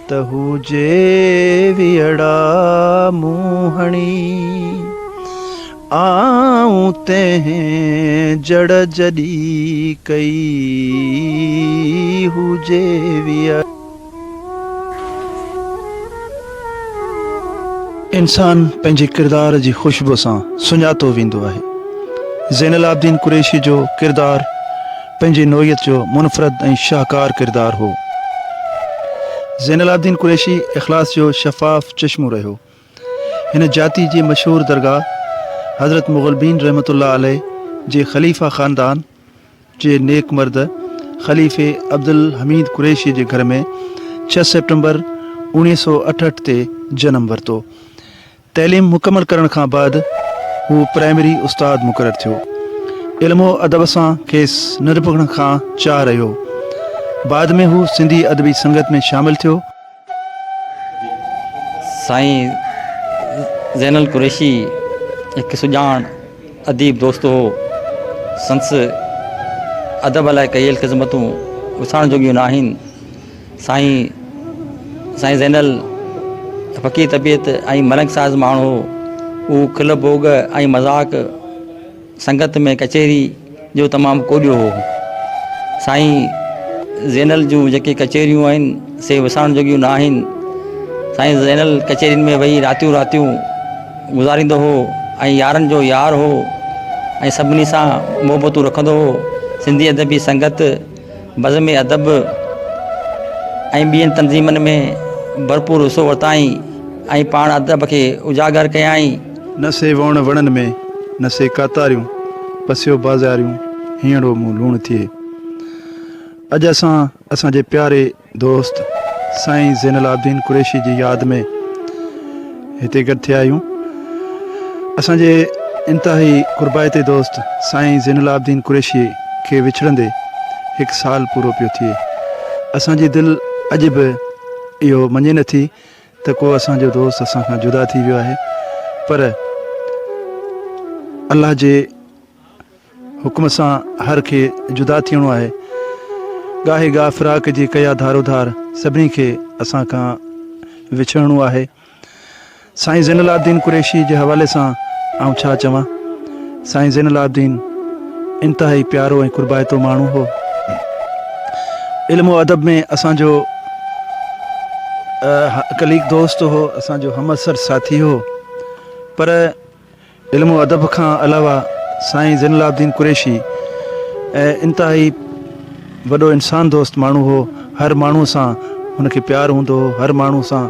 ته هو جي ويئڙا مون هڻي آئون تنهن جڙ جڏي ڪئي هو جي ويئڙا. انسان پنهنجي ڪردار جي خوشبو سان سڃاتو ويندو آهي. زين العابدين قريشي جو ڪردار پنهنجي نوعيت جو منفرد ۽ شاهڪار ڪردار هو. زين العابدين قريشي اخلاص جو شفاف چشمو رهيو. هن جاتي جي مشهور درگاهه حضرت مغلبين رحمة الله عليه جي خليفه خاندان جي نيڪ مرد خليفي عبدالحميد قريشي جي گهر ۾ ڇهه سيپٽمبر 1968 تي جنم ورتو. تعليم مڪمل ڪرڻ کان بعد هو پرائمري استاد مقرر ٿيو. علم و ادب سان کيس ننڍپڻ کان چاهه رهيو. بعد ۾ هو سنڌي ادبي سنگت ۾ شامل ٿيو. سائين زينل قريشي هڪ سڄاڻ اديب دوست هو. سندس ادب لاء ڪيل خدمتون وسارڻ جوڳيون ناهن. سائين سائين زينل فقير طبيعت ۽ ملنگ ساز ماڻهو هو. هو کل ڀوڳ ۽ مذاق سنگت ۾ ڪچهري جو تمام ڪوڏيو هو. سائين زينل جون جيڪي ڪچهريون آهن سي وسارڻ جوڳيون نه آهن. سائين زينل ڪچهرين ۾ ويهي راتيون راتيون گذاريندو هو ۽ يارن جو يار هو ۽ سڀني سان محبتون رکندو هو. سنڌي ادبي سنگت، بزم ادب ۽ ٻين تنظيمن ۾ ڀرپور حصو ورتائين ۽ پاڻ ادب کي اجاگر ڪيائين. نه سي ووڻ وڻن ۾، نه سي ڪاتاريون، پسيو بازاريون، هينئڙو مون لوڻ ٿئي. اڄ اسان اسان جي پياري دوست سائين زين العابدين قريشي جي ياد ۾ هتي گڏ ٿيا آهيون. اسان جي انتهائي قربائتي دوست سائين زين العابدين قريشي کي وڇڙندي هڪ سال پورو پيو ٿئي. اسان جي دل اڄ به اهو مڃي نٿي ته ڪو اسان جو دوست اسان کان جدا ٿي ويو آهي پر الله جي حڪم سان هر کي جدا ٿيڻو آهي. ڳاهي ڳاهه فراق جي ڪيا ڌارو ڌار سڀني کي اسان کان وڇڙڻو آهي. سائين زين العابدين قريشي جي حوالي سان آئون ڇا چوان. سائين زين العابدين انتهائي پيارو ۽ قربائتو ماڻهو هو. علم و ادب ۾ اسان جو ڪليگ دوست هو، اسان جو همعصر ساٿي هو پر علم و ادب کان علاوه سائين زين العابدين قريشي انتهائي وڏو انسان دوست ماڻهو هو. هر ماڻهو سان هن کي پيار هوندو هو، هر ماڻهو سان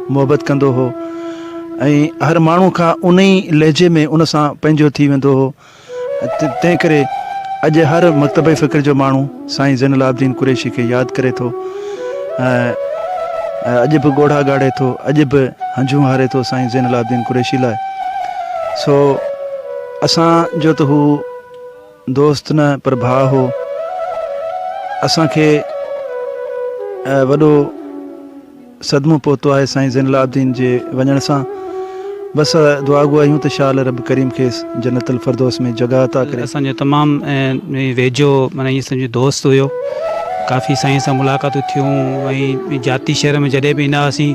محبت ڪندو هو ۽ هر ماڻهو کان ان ئي لهجي ۾ ان سان پنهنجو ٿي ويندو هو. تنهن ڪري اڄ هر مڪتبه فڪر جو ماڻهو سائين زين العابدين قريشي کي ياد ڪري ٿو ۽ اڄ به ڳوڙها ڳاڙي ٿو، اڄ به هنجون هاري ٿو سائين زين العابدين قريشي لاء. سو اسان جو ته هو دوست نه پر ڀاء هو. اسان کي وڏو صدمو پهتو آهي سائين زين العابدين جي وڃڻ سان. بس دعاگو آهيون ته شال رب ڪريم کيس جنت الفردوس ۾ جڳهه عطا ڪري. اسان جو تمام ويجهو معنيٰ ائين سمجهو دوست هيو. ڪافي سائين سان ملاقاتون ٿيون ۽ جاتي شهر ۾ جڏهن به ايندا هئاسين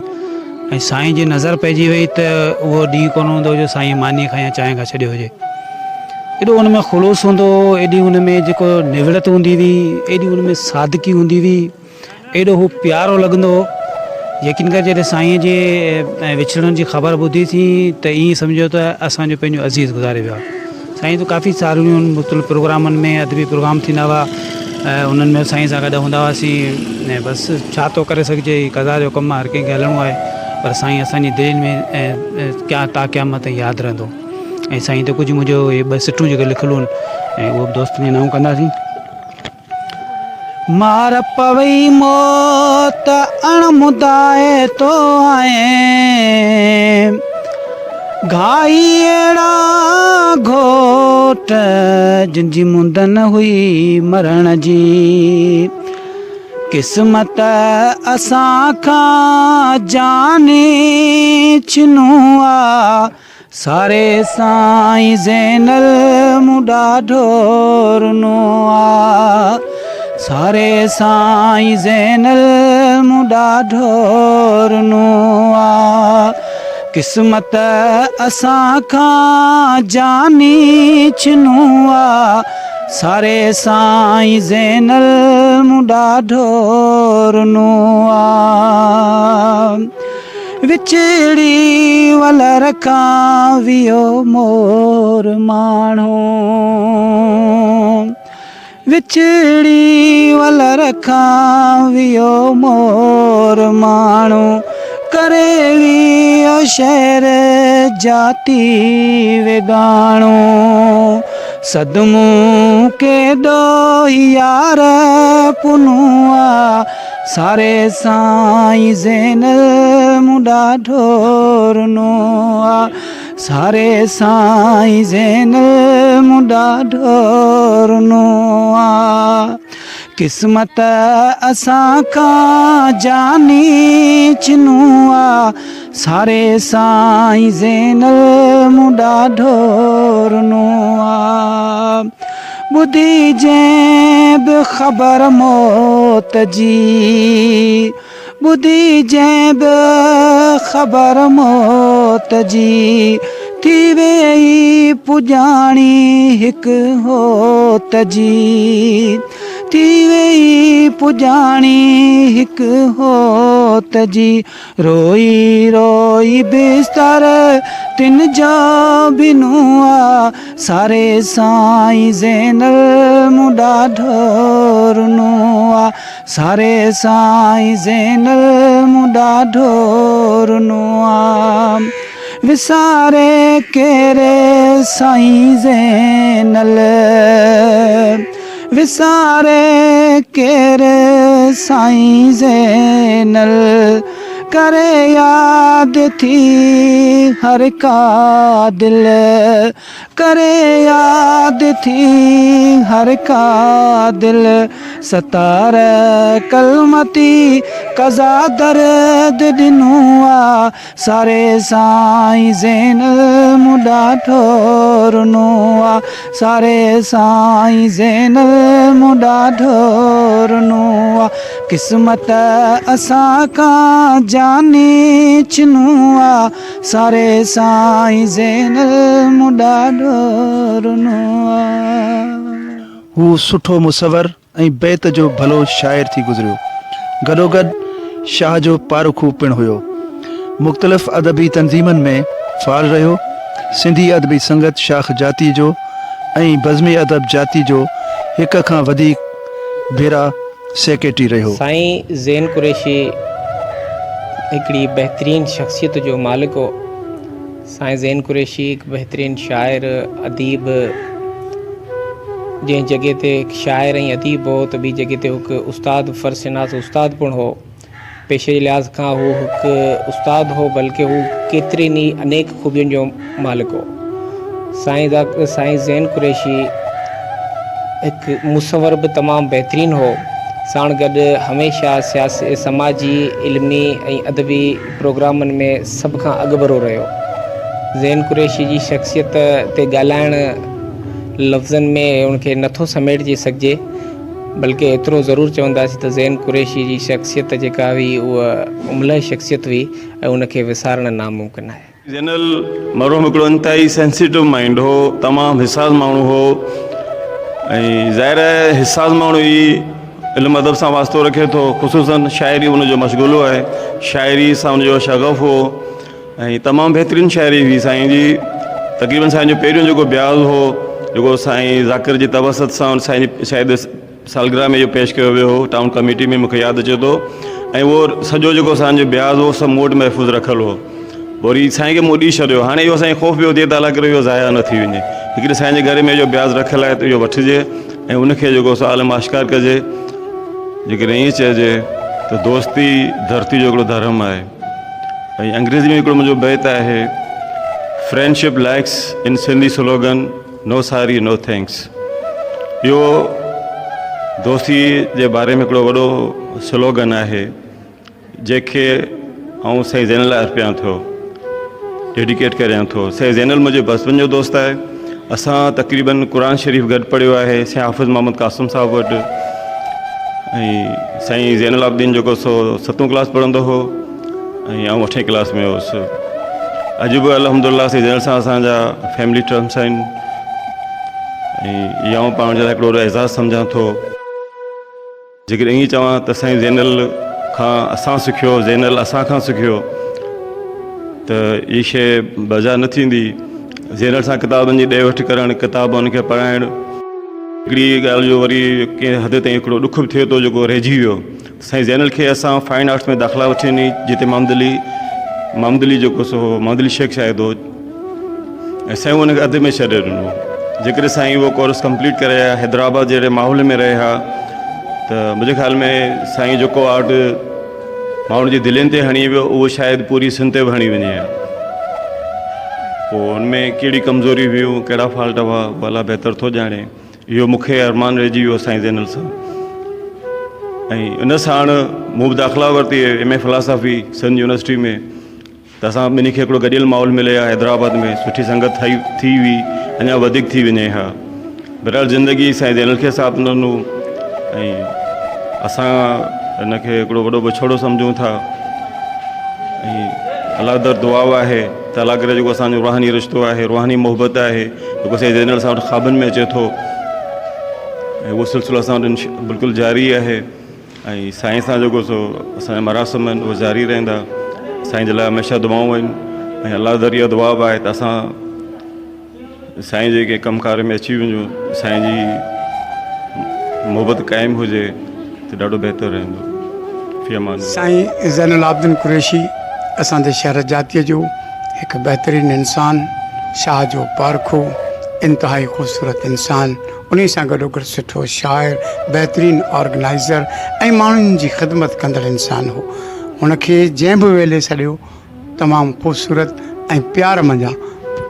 ۽ سائين جي نظر پئجي وئي ته اهو ڏينهن ڪونه هوندو جو سائين ماني کان يا چانهه کان ڇڏيو هجي. ايڏو ان ۾ خلوص هوندو هو، ايڏي ان ۾ جيڪو نوڙت هوندي هئي، ايڏي ان ۾ سادگي هوندي هئي، ايڏو هو پيارو لڳندو هو. يقين ڪر جڏهن سائين جي وڇڙڻ جي خبر ٻڌي سين ته ائين سمجهو ته اسان جو پنهنجو عزيز گذاري ويو آهي. سائين ته ڪافي ساريون مختلف پروگرامن ۾ ادبي پروگرام ٿيندا هئا انهن ۾ سائين سان گڏ هوندا هئاسين ۽ بس ڇا ٿو ڪري سگهجي هي قضا جو ڪم آهي هر ڪنهن کي هلڻو آهي پر سائين اسان جي دلين ۾ تا قيامت تائين ياد رهندو ۽ سائين ته ڪجهه منهنجو اهي ٻه سٽون جيڪي لکيل هن ۽ اهو به دوستن جي نئون ڪنداسين. مار پوي موت اڻ مدائي تو آئين گهائي اهڙا گهوٽ جن جي مند نه هئي مرڻ جي قسمت اسان کان جاني ڇنو آ ساري سائين زينل مون ڏاڍو رنو آ. ساري سائين زينل مون ڏاڍو رنو آ. قسمت اسان کان جاني ڇنو آ. ساري سائين زينل مون ڏاڍو رنو آ. وڇڙي ولر کان ويو مور ماڻهو. وڇڙي ولر کان ويو مور ماڻهو. ڪري ويو شهر جاتي ويڳاڻو. صدمو ڪيڏو يار پنو آ. ساري سائين زينل مون ڏاڍو رنو آ. ساري سائين زينل مون ڏاڍو رنو آ. قسمت اسان کان جاني ڇنو آ. ساري سائين زينل مون ڏاڍو رنو آ. ٻڌي جنهن به خبر موت جي. ٻڌي جنهن به خبر موت جي. ٿي ويئي پڄاڻي هڪ هوت جي. ٿي ويئي پڄاڻي هڪ هوت جي. روئي روئي بستر تن جو ڀنو آ. ساري سائين زينل مون ڏاڍو رنو آ. ساري سائين زينل مون ڏاڍو رنو آ. وساري ڪيري سائين زينل. وساري ڪيري سائين زينل. ڪري ياد ٿي هر ڪا دل. ڪري ياد ٿي هر ڪا دل. ستار ڪلمتي قضا درد ڏنو آ. ساري سائين زينل مون ڏاڍو رنو آ. ساري سائين زينل مون ڏاڍو رنو آ. قسمت اسان کان جاني ڇنو آ. ساري سائين زينل مون ڏاڍو رنو آ. هو سٺو مصور ۽ بيت جو ڀلو شاعر ٿي گذريو. گڏوگڏ شاهه جو پارکو پڻ هيو. مختلف ادبي تنظيمن ۾ فعال رهيو. سنڌي ادبي سنگت شاخ جاتي جو ۽ بزم ادب جاتي جو هڪ کان وڌيڪ ڀيرا سيڪريٽري رهيو. سائين زين قريشي هڪڙي بهترين شخصيت جو مالڪ هو. سائين زين قريشي هڪ بهترين شاعر، اديب، جنهن جڳهه تي هڪ شاعر ۽ اديب هو ته ٻي جڳهه تي هڪ استاد فرض شناس استاد پڻ هو. پيشي جي لحاظ کان هو هڪ استاد هو بلڪه هو ڪيترين ئي انيڪ خوبين جو مالڪ هو. سائين سائين زين قريشي هڪ مصور به تمام بهترين هو. ساڻ گڏ هميشه سياسي، سماجي، علمي ۽ ادبي پروگرامن ۾ سڀ کان اڳڀرو رهيو. زين قريشي جي شخصيت تي ڳالهائڻ لفظن ۾ ان کي نٿو سميٽجي سگهجي بلڪه ايترو ضرور چونداسين ته زين قريشي جي شخصيت جيڪا هئي اها املهه شخصيت هئي ۽ ان کي وسارڻ ناممڪن آهي. زينل مرحوم هڪڙو انتهائي سينسيٽو مائنڊ هو، تمام حساس ماڻهو هو ۽ ظاهر آهي حساس ماڻهو ئي علم ادب سان واسطو رکي ٿو، خصوصاً شاعري ان جو مشغلو آهي، شاعري سان ان جو شغف هو ۽ تمام بهترين شاعري هئي سائين جي. تقريبن سائين جو پهريون جيڪو بياض هو جيڪو سائين ذاڪر جي توسط سان سائين جي شايد سالگرهه ۾ اهو پيش ڪيو ويو هو ٽائون ڪميٽي ۾ مونکي ياد اچي ٿو ۽ اهو سڄو جيڪو اسان جو بياض هو سڀ مون وٽ محفوظ رکيل هو وري سائين کي مون ڏئي ڇڏيو هاڻي اهو سائين خوف پيو ٿئي ته الله ڪري اهو ضايع نه ٿي وڃي هڪڙي سائين جي گهر ۾ اهو بياض رکيل آهي ته اهو وٺجي ۽ ان کي جيڪو سو عالم آشڪار ڪجي جيڪڏهن ائين چئجي ته دوستي ڌرتي جو هڪڙو ڌرم آهي ۽ انگريزي ۾ هڪڙو منهنجو بيت آهي friendship likes in Sindhi slogan no sorry no thanks اهو دوستي جي باري ۾ هڪڙو وڏو سلوگن آهي جنهن کي آئون سائين زينل لاء ارپيان ٿو ڊيڊيڪيٽ ڪريان ٿو سائين زينل منهنجو بچپن جو دوست آهي اسان تقريبن قرآن شريف گڏ پڙهيو آهي سائين حافظ محمد قاسم صاحب وٽ. ۽ سائين زين العابدين جيڪو سو ستون ڪلاس پڙهندو هو ۽ آئون اٺين ڪلاس ۾ هوس. اڄ به الحمد لله سائين زينل سان اسان جا فيملي ٽرمس آهن ۽ اهو آئون پاڻ جي لاء هڪڙو وڏو اعزاز سمجهان ٿو. جيڪڏهن ائين چوان ته سائين زينل کان اسان سکيو، زينل اسان کان سکيو ته اها شيء بجا نه ٿيندي. زينل سان ڪتابن جي ڏي وٺ ڪرڻ، ڪتاب ان کي پڙهائڻ، هڪڙي ڳالهه جو وري ڪنهن حد تائين هڪڙو ڏک به ٿئي ٿو جيڪو رهجي ويو. سائين زينل کي اسان فائن آرٽس ۾ داخلا وٺي ڏني جتي محمد علي محمد علي جيڪو سو محمد علي شيخ شايد هو ۽ سائين ان کي اڌ ۾ ڇڏي ڏنو. جيڪڏهن سائين اهو ڪورس ڪمپليٽ ڪري ها حيدرآباد جهڙي ماحول ۾ رهي ها ته منهنجي خيال ۾ سائين جيڪو آرٽ ماڻهن جي دلين تي هڻي ويو اهو شايد پوري سنڌ تي به هڻي وڃي ها. پوء ان ۾ ڪهڙي ڪمزوريون هيون ڪهڙا فالٽ هئا اهو الله بهتر ٿو ڄاڻي. اهو مون کي ارمان رهجي ويو سائين زينل سان ۽ ان ساڻ مون به داخلا ورتي M A philosophy Sindh university ۾ ته اسان ٻنهي کي هڪڙو گڏيل ماحول ملي ها حيدرآباد ۾ سٺي سنگت ٺهي ٿي هئي اڃا وڌيڪ ٿي وڃي ها بهرحال زندگي سائين زينل کي ساٿ نه ڏنو ۽ اسان هن کي هڪڙو وڏو وڇوڙو سمجهون ٿا ۽ الله در دعا آهي ته الله ڪري جيڪو اسانجو روحاني رشتو آهي روحاني محبت آهي جيڪو سائين زينل اسان وٽ خوابن ۾ اچي ٿو ۽ اهو سلسلو اسان وٽ بلڪل جاري آهي ۽ سائين سان جيڪو سو اسان جا مراسم آهن اهي جاري رهندا. سائين جي لاء هميشه دعائون آهن ۽ الله در اها دعا به آهي ته اسان سائين جي ڪنهن ڪم ڪار ۾ اچي وڃون سائين جي محبت قائم هجي ته ڏاڍو بهتر رهندو. في امان الله. سائين زين العابدين قريشي اسان جي شهر جاتيء جو هڪ بهترين انسان، شاهه جو پارکو، انتهائي خوبصورت انسان، انهي سان گڏوگڏ سٺو شاعر، بهترين آرگنائيزر ۽ ماڻهن جي خدمت ڪندڙ انسان هو. هن کي جنهن به ويلي سڏيو تمام خوبصورت ۽ پيار منجهان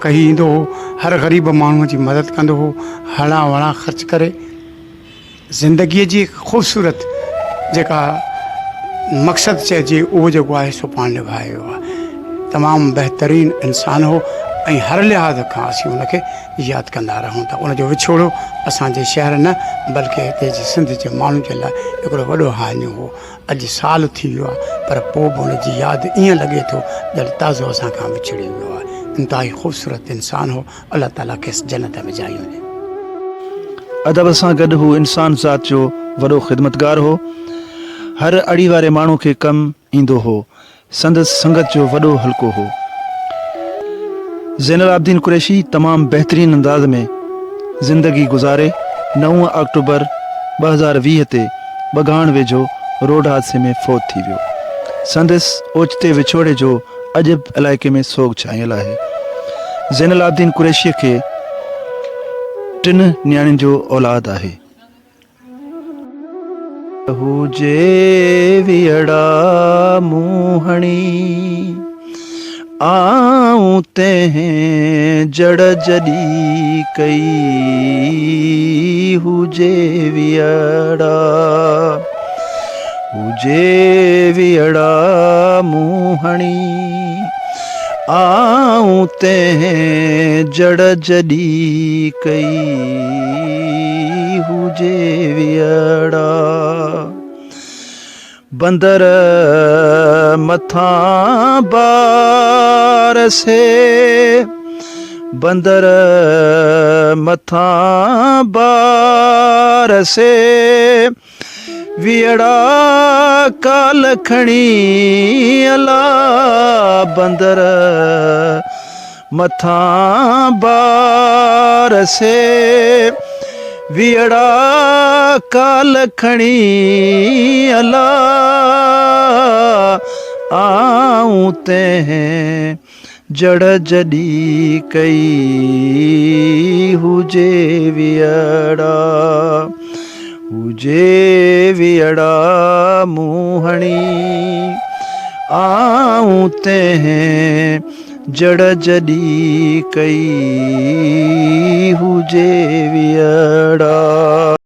ڪهي ايندو هو. هر غريب ماڻهوء جي مدد ڪندو هو. هڙان وڙان خرچ ڪري. زندگيء جي خوبصورت جيڪا مقصد چئجي اهو جيڪو آهي سو پاڻ نڀايو ويو آهي. تمام بهترين انسان هو ۽ هر لحاظ کان اسين ان کي ياد ڪندا رهون ٿا. ان جو وڇوڙو اسان جي شهر نه بلڪه هتي جي سنڌ جي ماڻهن جي لاء هڪڙو وڏو هاڃو هو. اڄ سال ٿي ويو آهي پر پوء به ان جي ياد ائين لڳي ٿو ڄڻ تازو اسان کان وڇڙي ويو آهي. انتهائي خوبصورت انسان هو. الله تعالي کيس جنت ۾ جايون ڏي. ادب سان گڏ هو انسان ذات جو وڏو خدمتگار هو. هر اڙي واري ماڻهو کي ڪم ايندو هو. سندس سنگت جو وڏو حلقو هو. زين العابدين قريشي تمام بهترين انداز ۾ زندگي گذاري نو آڪٽوبر 2020 تي ٻگهاڻ ويجهو روڊ حادثي ۾ فوت ٿي ويو. سندس اوچتي وڇوڙي جو اڄ به علائقي ۾ سوڳ ڇانيل آهي. زين العابدين قريشيء کي ٽن نياڻين جو اولاد آهي. هو جي ويئڙا مون هڻي، آئون تنهن جڙ جڏي ڪئي. هو جي ويئڙا. هجي ويئڙا مون هڻي، آئون تنهن جڙ جڏي ڪئي. هجي ويئڙا بندر مٿان بار سي، بندر مٿان بار سي. ويئڙا ڪال کڻي الا بندر مٿان بار سي ويئڙا ڪال کڻي الا آئون تنهن جڙ جڏي ڪئي هجي ويئڙا هجي ويئڙا مون هڻي آئون تنهن جڙ جڏي ڪئي هجي ويئڙا.